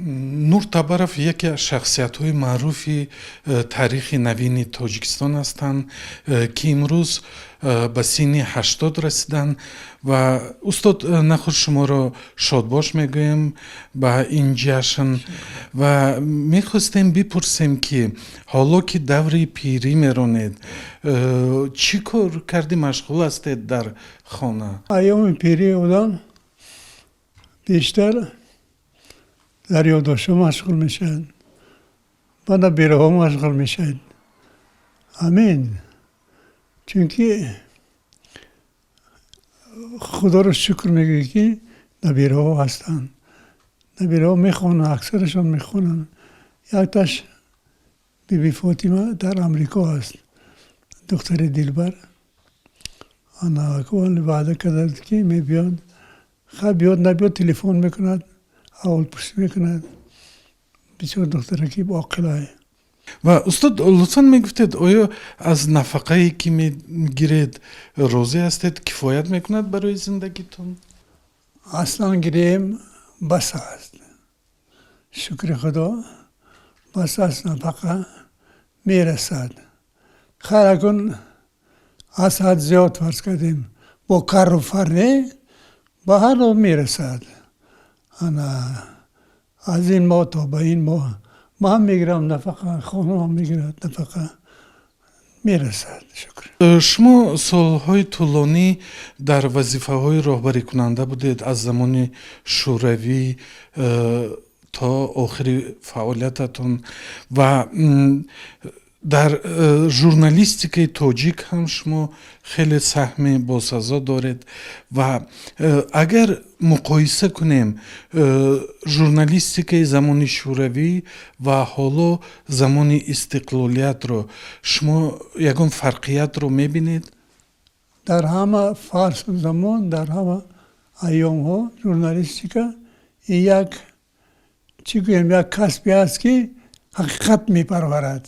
Нур Табаров яке аз шахсиятҳои маъруфи таърихи навини Тоҷикистон ҳастанд, ки имрӯз ба синни 80 расиданд. Ва устод, нахуст шуморо шодбош мегӯем ба ин ҷашн ва мехостем бипурсем, ки ҳоло ки даври пирӣ меронед, чӣ кор карди машғул ҳастед дар хона? Айёми пирии одам бештар дар ёддоштҳо машғул мешавад, ба набираҳо машғул мешавад. Амин, чунки Худоро шукр мегӯӣ, ки набираҳо ҳастанд. Набираҳо мехонанд, аксарашон мехонанд. Якташ, Биби Фотима, дар Амрико аст, духтари Дилбар. Ваъда карданд, ки мебиёд. Хай, биёд набиёд, телефон мекунад, аҳволпурсӣ мекунад. Бисёр духтараки оқилай. Ва устод, лутфан мегуфтед, оё аз нафақае, ки мегиред, розӣ ҳастед? Кифоят мекунад барои зиндагитон? Аслан гирем, бас аст, шукри Худо, бас аст, нафақа мерасад. Хайр, акун аз ҳад зиёд, фарз кардем, бо карру фар не, ба ҳар ҳол мерасад. Ана аз ин моҳ то ба ин моҳ ман мегирам нафақа, хонумам мегирад нафақа, мерасад, шукр. Шумо солҳои тӯлонӣ дар вазифаҳои роҳбарикунанда будед, аз замони Шӯравӣ то охири фаъолиятатон, ва дар журналистикаи тоҷик ҳам шумо хеле саҳми босазо доред. Ва агар муқоиса кунем журналистикаи замони Шӯравӣ ва ҳоло, замони истиқлолиятро, шумо ягон фарқиятро мебинед? Дар ҳама фасл, замон, дар ҳама айёмҳо журналистика як, чӣ гӯем, як касбе аст, ки ҳақиқат мепарварад.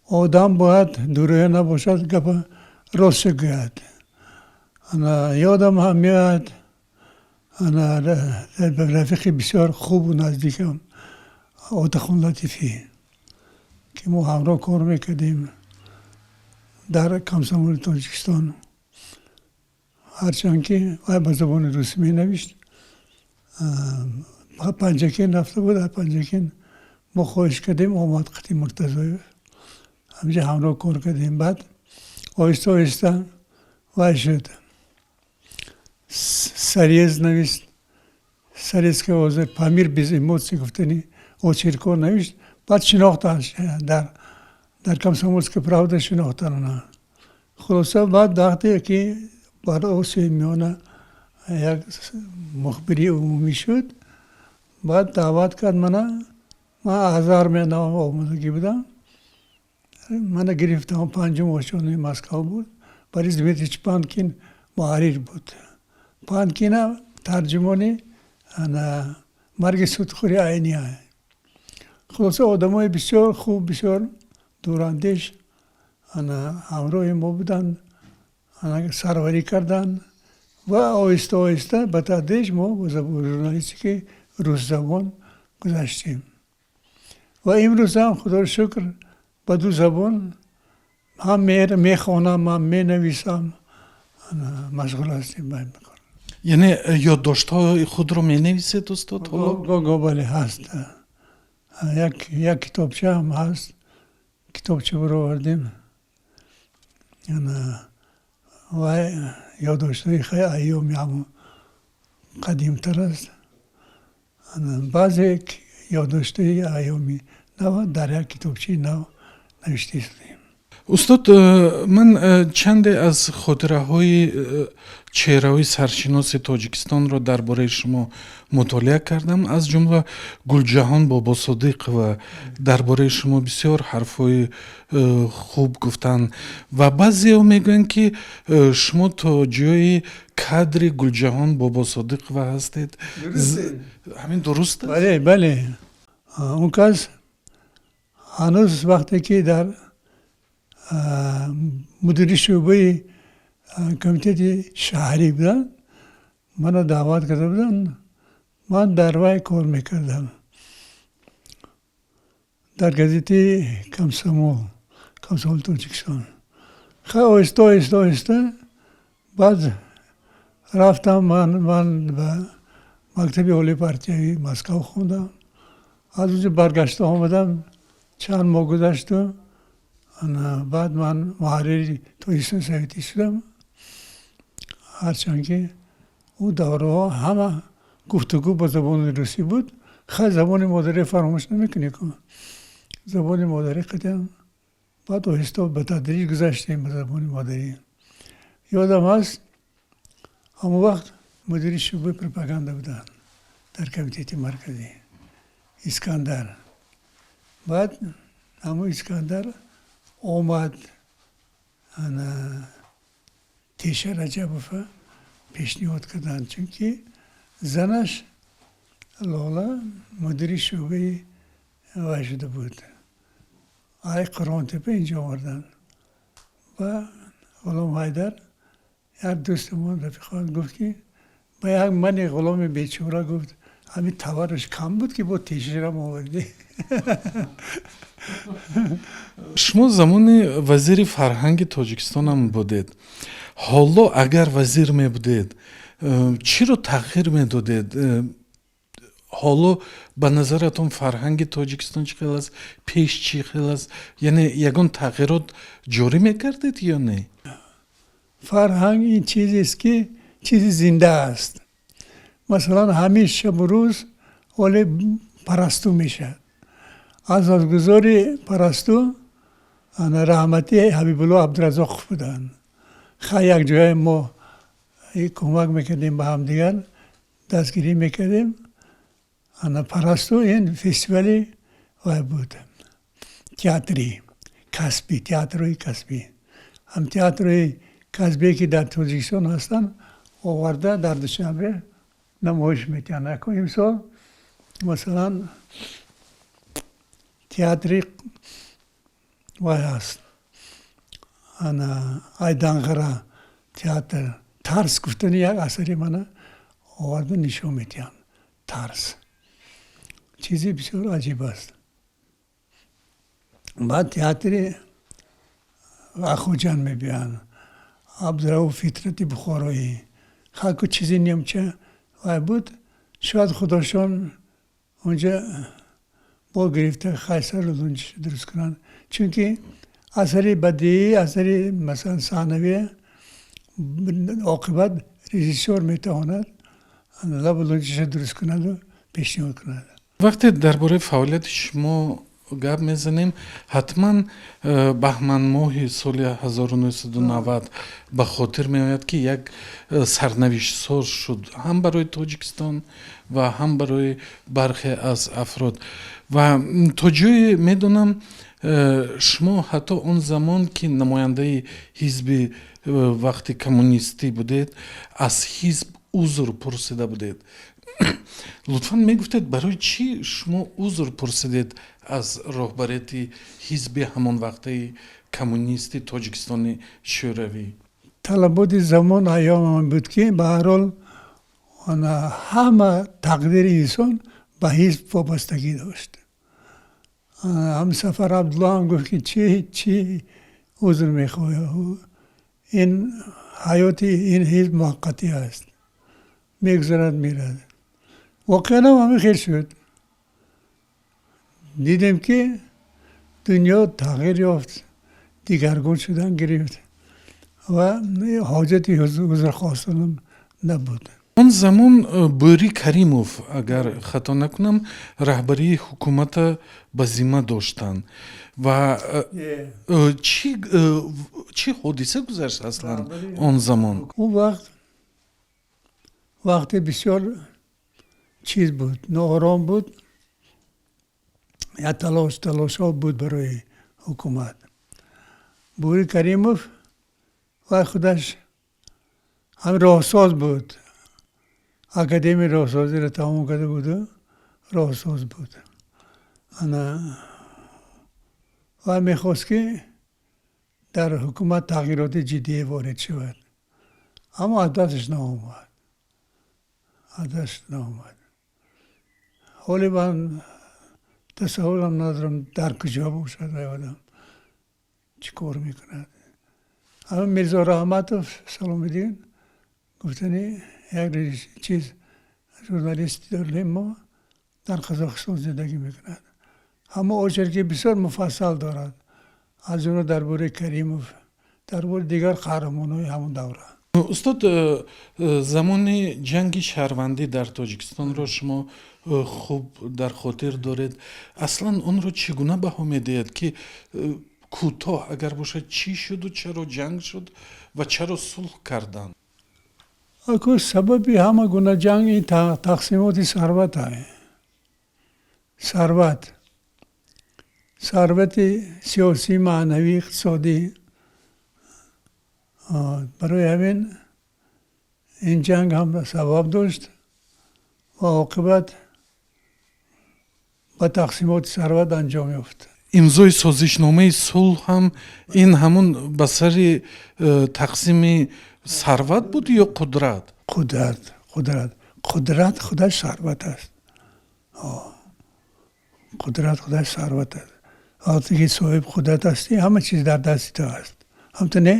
Одам бояд дурӯя набошад, гапа ростша гӯяд. Ана ёдам ҳам меояд, ана рафиқи бисёр хубу наздикам, Отахон Латифӣ, ки мо ҳамроҳ кор мекардем дар «Комсомоли Тоҷикистон». Ҳарчанд ки вай ба забони русӣ менавишт, Панҷакент рафта буд. Аз Панҷакент мо хоҳиш кардем, омад қати Муртазоев, ҳамҷа ҳамроҳ кор кардем. Баъд оҳиста оҳиста вай шуд, сарез навист, сарез, ки ҳозир «Памир без эмоций» гуфтани очеркҳо навишт. Баъд шинохтанд, дар «Комсомольская правда» шинохтанд она. Хулоса, баъд вақте ки бар Осиёи Миёна як мухбири умумӣ шуд, баъд даъват кард мана. Ман аз армия омадагӣ будам, мана гирифтам. Панҷум ошёнаи Москав буд, Борис Дмитриевич Панкин муҳаррир буд. Панкина тарҷумони ана «Марги судхӯри Айни». Хулоса, одамои бисёр хуб, бисёр дурандеш ана ҳамроҳи мо буданд, ана сарварӣ карданд ва оҳиста оҳиста, ба тадриҷ мо ба журналистикаи русзабон гузаштем. Ва имрӯз ҳам, Худоро шукр, ба ду забон ҳам мехонам, ҳам менависам, машғул ҳастем ба ин кор. Яъне ёддоштҳои худро менависед, устод, ҳоло? Го, бале, ҳаст. Як китобчаам ҳаст, китобча баровардем. Вай ёддоштҳои хеле айёми ҳамон қадимтар аст. Баъзе ёддоштҳои айёми нав дар як китобчаи нав навишта истодаем. Устод, ман чанде аз хотираҳои чеҳраҳои саршиноси Тоҷикистонро дар бораи шумо мутолиа кардам. Аз ҷумла Гулҷаҳон Бобосодиқова дар бораи шумо бисёр ҳарфҳои хуб гуфтанд ва баъзеҳо мегӯянд, ки шумо то ҷои кадри Гулҷаҳон Бобосодиқова ҳастед. Ҳамин дуруст аст? Бале, бале. Он кас ҳанӯз вақте ки дар мудири шӯъбаи комитети шаҳрӣ буданд, маро даъват карда буданд. Ман дар вай кор мекардам. Дар газетаи Комсомол, Комсомоли Тоҷикистон. Хай, оҳиста, оҳиста, оҳиста баъд рафтам, ман ба мактаби олии партиявии Москав хондам. Аз онҷо баргашта омадам, чанд моҳ гузашту баъд ман муҳаррири Тоҷикистони Советӣ шудам. Ҳарчанд ки ӯ давраҳо ҳама гуфтугӯ ба забони русӣ буд, хай, забони модарӣ фаромӯш намекунӣ ку, забони модарӣ қадам. Баъд оҳиста ба тадриҷ гузаштем ба забони модарӣ. Ёдам ҳаст, ҳамон вақт мудири шӯъбаи пропаганда буданд дар Комитети Марказӣ Искандар. Баъд ҳамон Искандар омад, ана Теша Раҷабова пешниҳод карданд, чунки занаш Лола мудири шӯъбаи вай шуда буд. Ай Қурғонтепа инҷо оварданд ва Ғулом Ҳайдар, як дӯстамон, рафиқон, гуфт, ки ба як мани ғуломи бечора гуфт: «Ҳамин товараш кам буд, ки бо Тешарам овардӣ?» Шумо замони вазири фарҳанги Тоҷикистонам будед. Ҳоло агар вазир мебудед, чиро тағйир медодед? Ҳоло ба назаратон фарҳанги Тоҷикистон чӣ хел аст, пеш чӣ хел аст? Яъне ягон тағйирот ҷорӣ мекардед ё не? Фарҳанг ин чизест, ки чизи зинда аст. Масалан, ҳамин шабу рӯз ҳоле Парасту мешавад. Асосгузори Парасту ана раҳматӣ Ҳабибулло Абдуразоқов буданд. Хай, як ҷое мо кӯмак мекардем ба ҳамдигар, дастгирӣ мекардем. Ана Парасту ин фестивали вай буд, театри касбӣ, театрҳои касбӣ, ҳам театрҳои касбие, ки дар Тоҷикистон ҳастанд, оварда дар Душанбе намоиш метиҳанд. Имсол, масалан, театри вай ҳаст, ана Айданғара театр, Тарс гуфтани як асари мана оварда нишон медиҳанд. Тарс чизи бисёр аҷиб аст. Баъд театри Ахуҷанд мебиёянд, Абдурауф Фитрати Бухороӣ. Халку чизи немча вай буд, шояд худошон онҷа бо гирифта хайсару лунҷ дуруст кунанд, чунки асари бадиӣ, асари, масалан, саҳнавия оқибат режиссёр метавонад лабу лунҷиша дуруст кунаду пешниҳод кунад. Вақте дар бораи фаъолияти шумо гап мезанем, ҳатман баҳманмоҳи соли 1990 ба хотир меояд, ки як сарнавиштсоз шуд ҳам барои Тоҷикистон ва ҳам барои бархе аз афрод. Ва то ҷое медонам, шумо ҳатто он замон, ки намояндаи ҳизби вақти коммунистӣ будед, аз ҳизб узр пурсида будед. Лутфан мегуфтед, барои чӣ шумо узр пурсидед аз роҳбарияти ҳизби ҳамон вақтаи коммунисти Тоҷикистони Шӯравӣ? Талаботи замон, айёмам буд, ки ба ҳар ҳол ҳама тақдири инсон ба ҳизб вобастагӣ дошт. Ҳам Сафар Абдулло ҳам гуфт, ки чӣ узр мехоҳӣ, ин ҳаёти ин ҳизб муваққатӣ аст, мегузарад, мерад. Воқеан ҳам ҳамин хел шуд. Дидем, ки дунё тағйир ёфт, дигаргун шудан гирифт ва ҳоҷати узрхостанам набуд. Он замон Бӯрӣ Каримов, агар хато накунам, раҳбарии ҳукумата ба зимма доштанд. Ва чӣ ҳодиса гузашт аслан он замон? Он вақт вақте бисёр чиз буд, ноором буд, як талошҳо буд барои ҳукумат. Бӯрӣ Каримов вай худаш ҳам роҳсоз буд, академияи роҳсозиро тамом карда буду роҳсоз буд. Ана вай мехост, ки дар ҳукумат тағйироти ҷиддие ворид шавад, аммо аз дасташ наомад, аз дасташ наомад. Ҳоле ман Тасаввурам надорам, дар куҷо бошад вай одам, чӣ кор мекунад. Ама Мирзо Раҳматов Саломиддин гуфтани як чиз журналист дорем мо, дар Қазоқистон зиндагӣ мекунад. Ҳама очерки бисёр муфассал дорад, аз ҷумла дар бораи Каримов, дар бораи дигар қаҳрамонҳои ҳамон давра. Устод, замони ҷанги шаҳрвандӣ дар Тоҷикистонро шумо хуб дар хотир доред. Аслан онро чӣ гуна баҳо медиҳед, ки кӯтоҳ агар бошад, чӣ шуду чаро ҷанг шуд ва чаро сулҳ карданд? Аку, сабаби ҳама гуна ҷанг ин тақсимоти сарват, сарвати сиёсӣ, маънавӣ, иқтисодӣ. Барои ҳамин ин ҷанг ҳам сабаб дошт ва оқибат ба тақсимоти сарват анҷом ёфт. Имзои созишномаи сулҳ ҳам ин ҳамун ба сари тақсими сарват буд ё қудрат? Қудрат, қудрат, қудрат худаш сарват аст. Қудрат худаш сарват аст. Вақте ки соҳиби қудрат ҳастӣ, ҳама чиз дар дасти ту аст. Ҳамту не,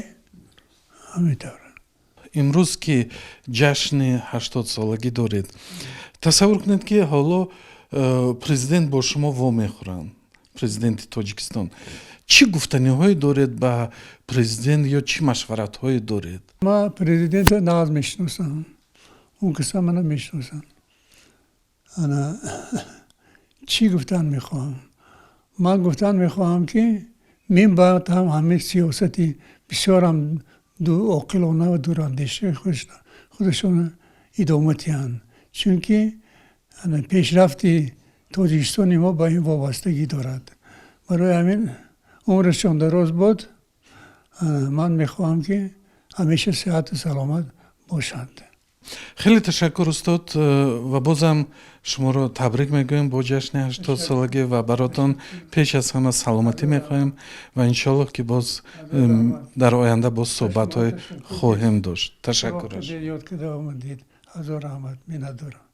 ҳамин тавр. Имрӯз ки ҷашни 80-солагӣ доред, тасаввур кунед, ки ҳоло президент бо шумо вомехӯранд, президенти Тоҷикистон. Чӣ гуфтаниҳое доред ба президент ё чӣ машваратҳое доред? Ман президентро нағз мешиносам, он киса мана мешиносам. Ана, чӣ гуфтан мехоҳам? Ман гуфтан мехоҳам, ки мин баъд ҳам ҳамин сиёсати бисёрам оқилона ва дурандешии худашона идома диҳанд, чунки пешрафти Тоҷикистони мо ба ин вобастагӣ дорад. Барои ҳамин умрашон дароз буд. Ман мехоҳам, ки ҳамеша сиҳату саломат бошанд. Хеле ташаккур, устод, ва бозам шуморо табрик мегӯем бо ҷашни 80-солагӣ ва баротон пеш аз ҳама саломатӣ мехоҳем ва иншоаллоҳ, ки боз дар оянда боз суҳбатҳое хоҳем дошт. Ташаккур. Ёд карда омадед, ҳазор раҳмат, миннатдорам.